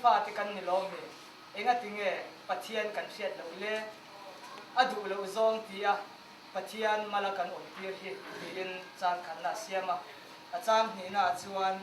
fate kan ni lawm mi? Engatinge Pathian kan hriat loh le? A duh loh zawng ti a Pathian mala kan awm tir hi tiin chang khatna a siam a. A chang hnihna ah chuan.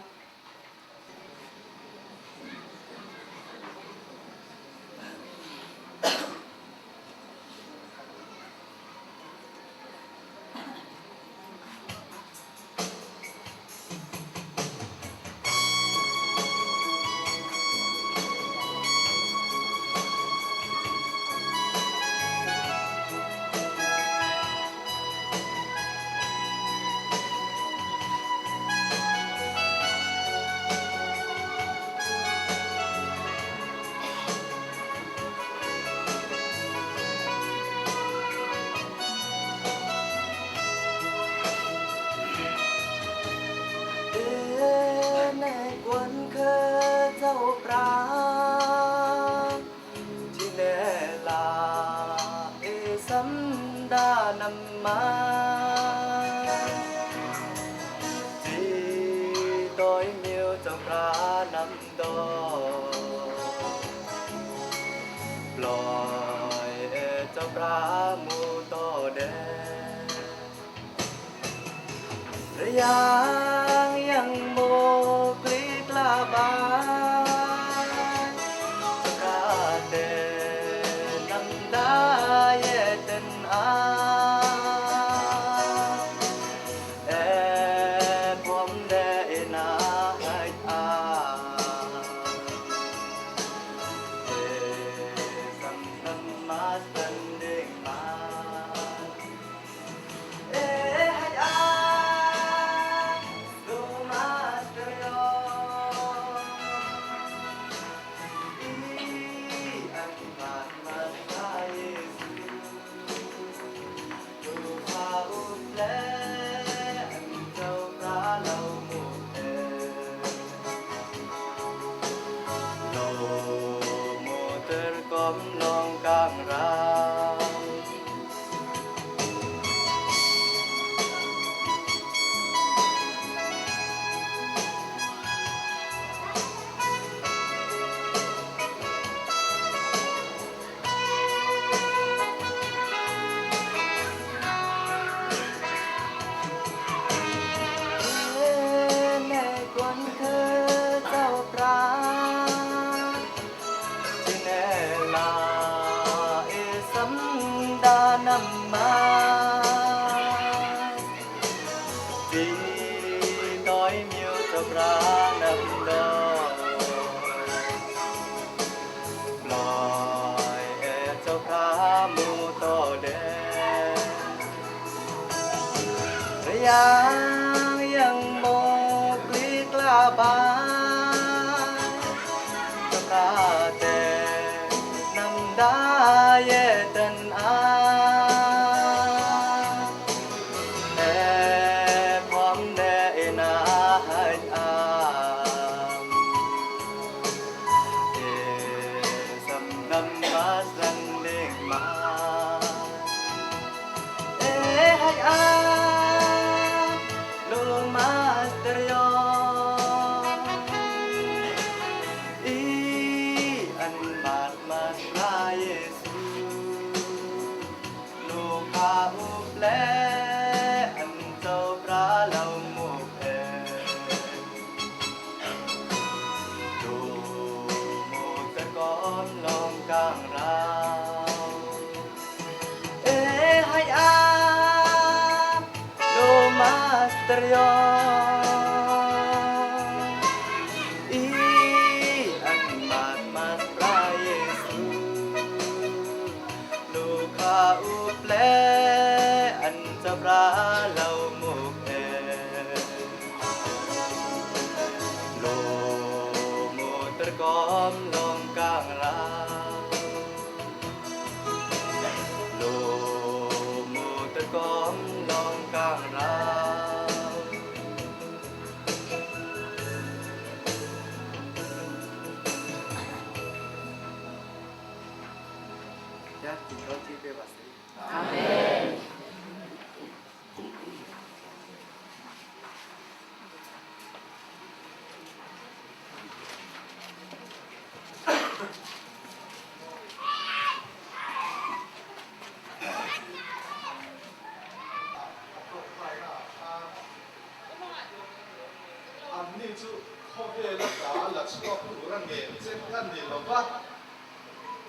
a ni lo va,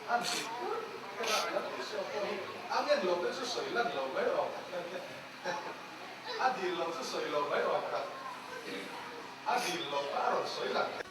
an ti kur ker a, Lal Isua pawh hi a ngen lo te chu sawi lan lo mai awm tak, a dil lo chu sawi lo mai awm tak, a dil lo kha a rawn sawi lang thei.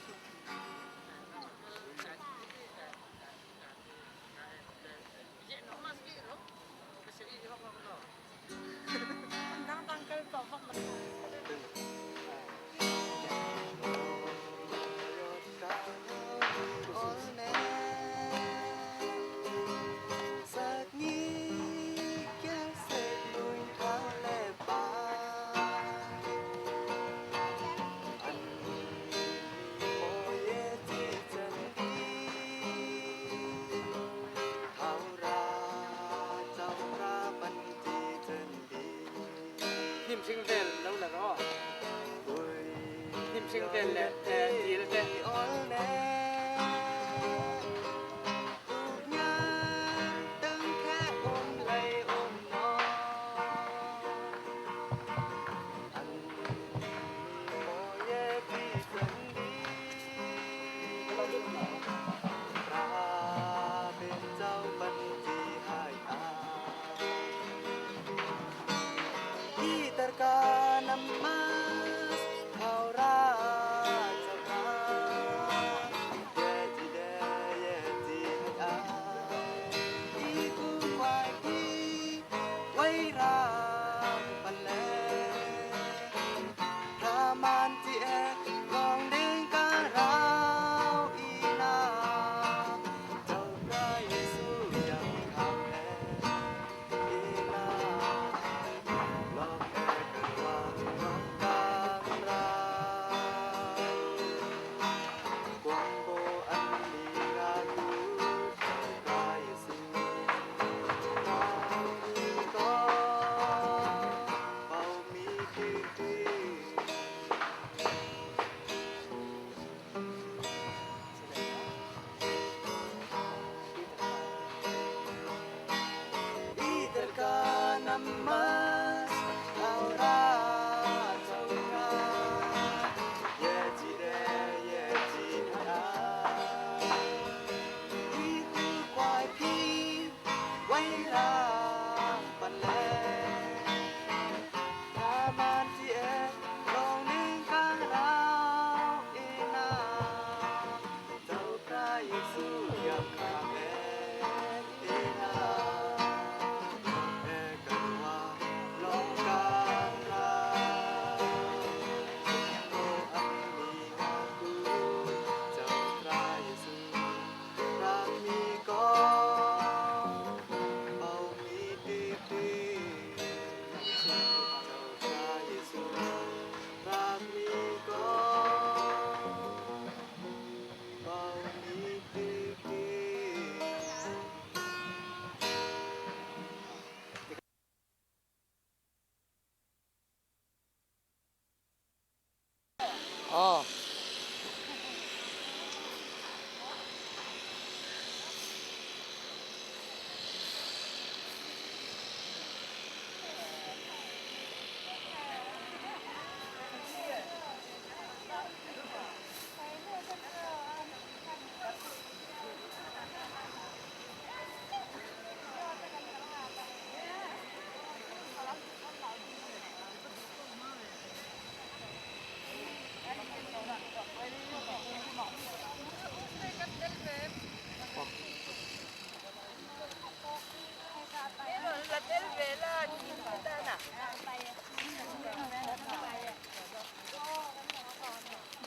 Hnim hring vel lo la rawh. Hnim hring vel leh dil te.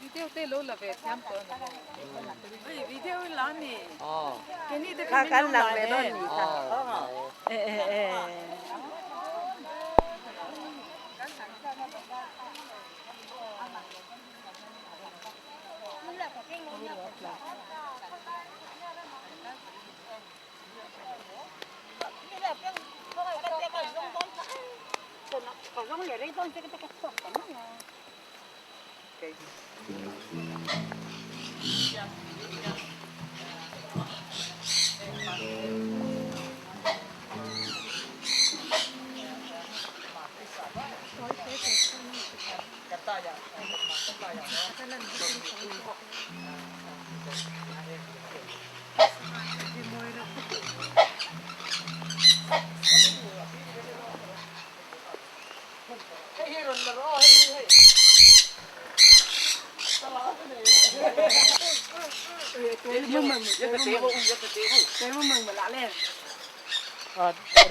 Video te lo la ve thiam tawh a ni. Hei video i la ni. Keni te Kha kan lang ve dawn ni kha. E e e.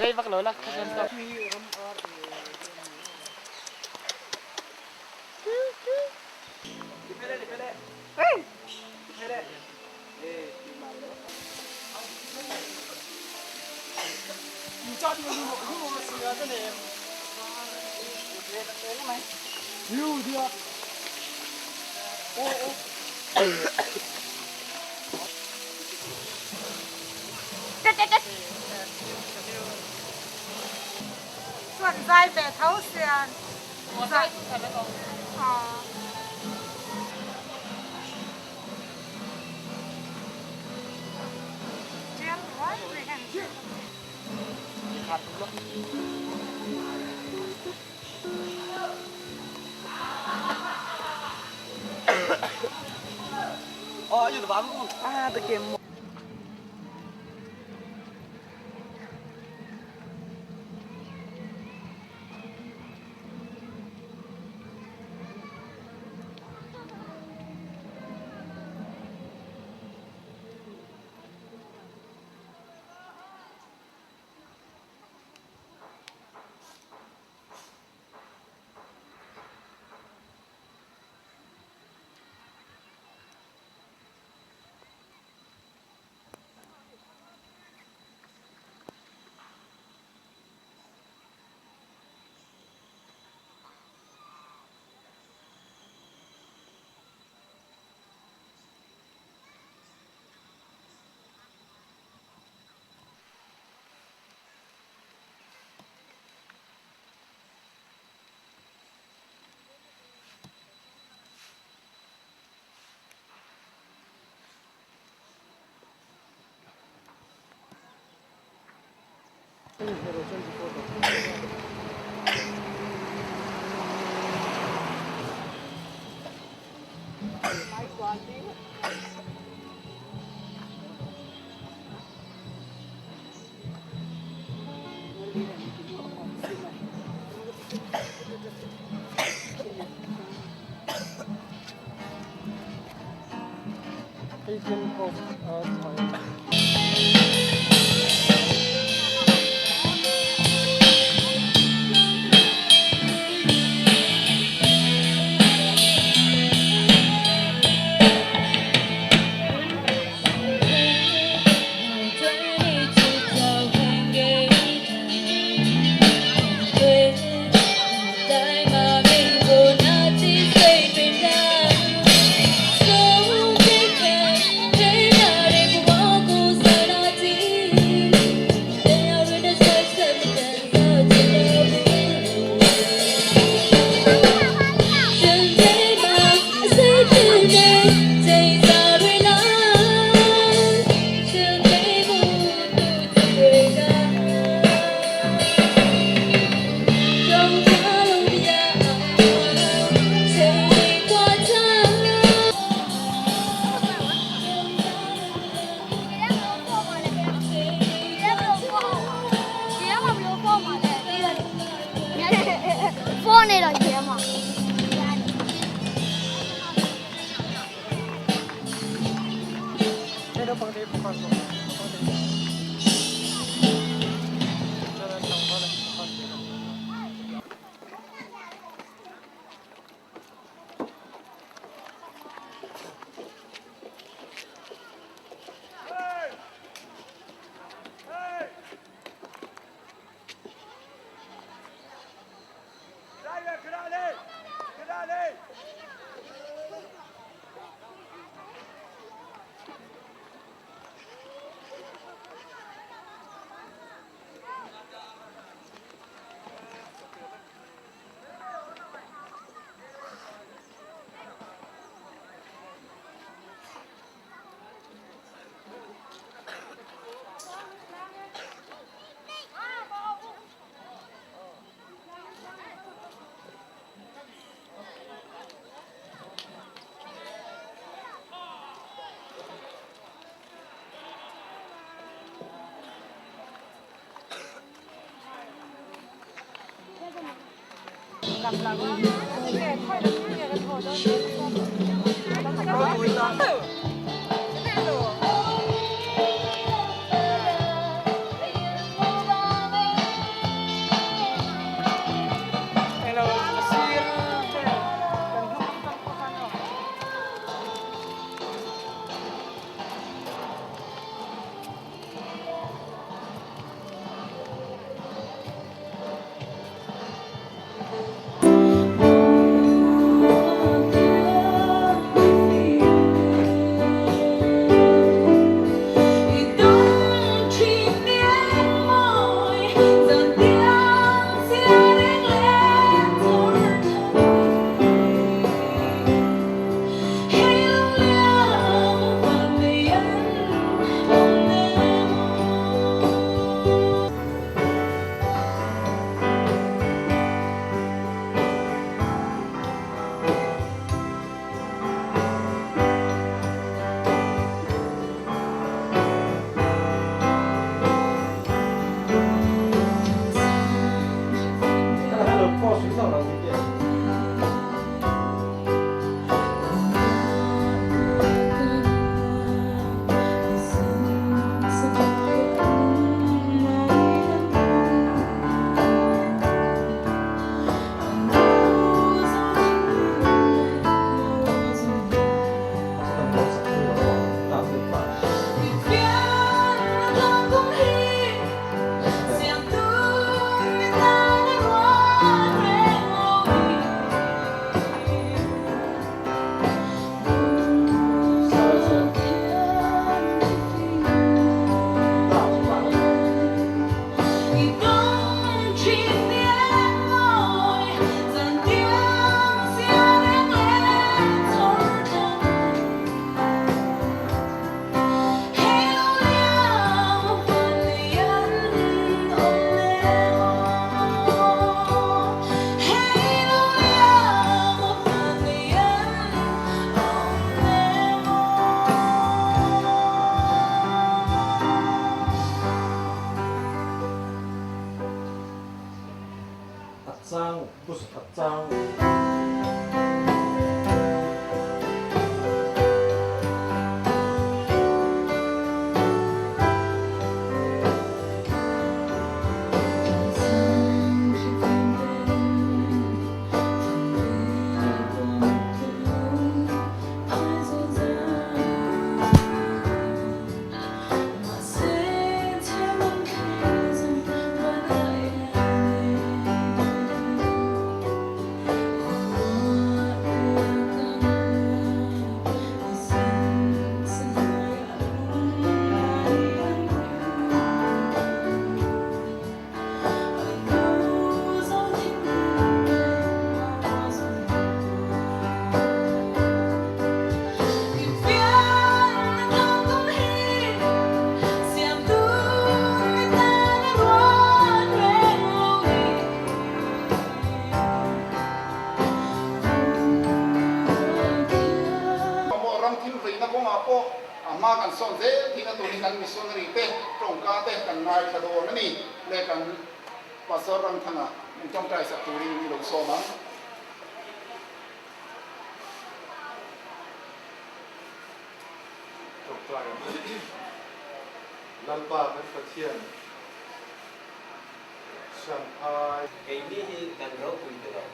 Rei vak lo la kha chuan tawk. Chuan zai ve tho sian. Zai. chang bus khat chang. Pawh ram thil veina kawngah pawh a hma kan sawn zel thina turin kan missionary te tawngka te kan ngaithla dawn a ni le kan Pastor Ramthanga min tawngtai sak turin i lo sawm ang. Tawngtai ang. Lalpa kan Pathian Shanghai. Keini hi kan ropui te lo.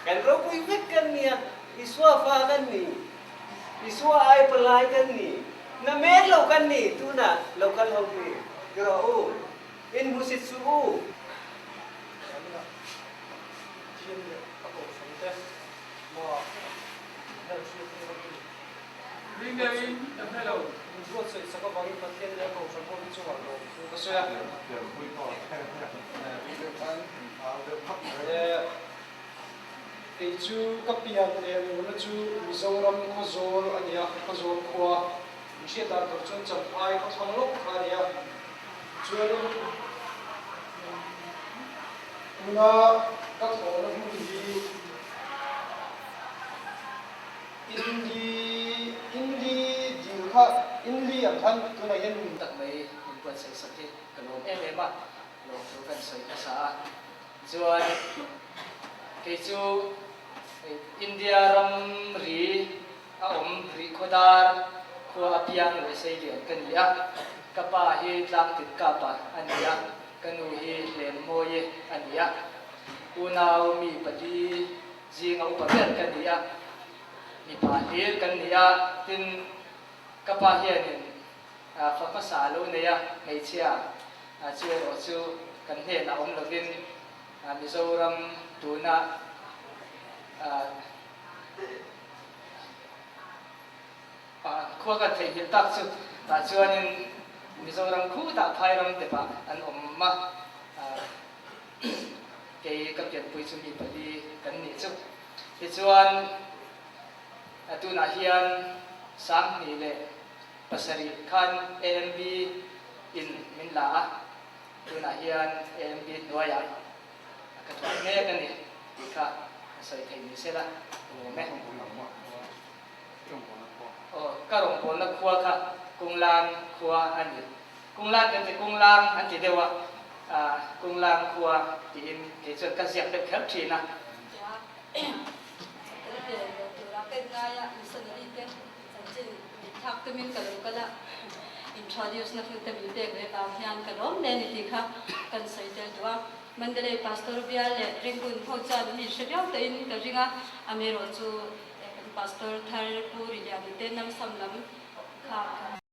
Kan ropui vek kan nia, Isua fa kan ni, Isua ai palai kan ni, na men lo kan ni tunah lo kal ho hi ti rawh u. In hmusit suh u. Ramna thiam leh a kohhran te hma hmel hriat em a ni. Ringain ka hre lo. Min buatsaih sak avangin Pathian leh a kohhran ho hi chungah lawm thu ka sawi a. Kei chu ka pian leh nurna chu Mizoram Khawzawl a ni a, Khawzawl khua. Min hriat dan tur chuan Champhai khawthlang lawk kha a ni a. Chuanin tuna ka thawhna hmun hi Inli Inli dil kha Inli ang khan tunah hian min tak mai min buatsaih sak hi ka lawm em em a, lawmthu kan sawi hmasa a. Chuan kei chu India ramri A awm rih khawdar khua apiang leh seilian ka ni a, ka pa hi tlangtin kapa a ni a, ka nu hi Hlemmawi a ni a, unau mi pali zinga upa ber ka ni a, mipa hlir kan ni a, tin ka pa hianin fa hmasa a lo nei a, hmeichhia chu erawh chu kan hnenah awm lovin Mizoram tuna Khua kan theihnghilh tak chu tah chuanin Mizoram khutah phai ram te pah an awm a, kei ka pianpui chu mi pali kan nih chu. Tichuan tunah hian 2007 khan AMB in min la a, tunah hian AMB hnuaiah Ka thuai mek a ni tih kha ka sawi thei ni sela ka lawm e. Aw, ka rawngbawlna khua kha Kunglan khua a ni. Kunglan kan ti Kunglang an ti deuh a, Kunglang khua tiin kei chuan ka ziak deuh kher thin a. Thlak tumin ka lo kal a, introduce na hun te min pek leh vang hian ka lawm hle a ni tih kha kan sawi tel duh a. Mandalay Pastor bial leh Ringun ho chuan min hre viau tawhin ka ring a, amaherawh chu kan Pastor thar Pu Riliani te Namsam lam kha.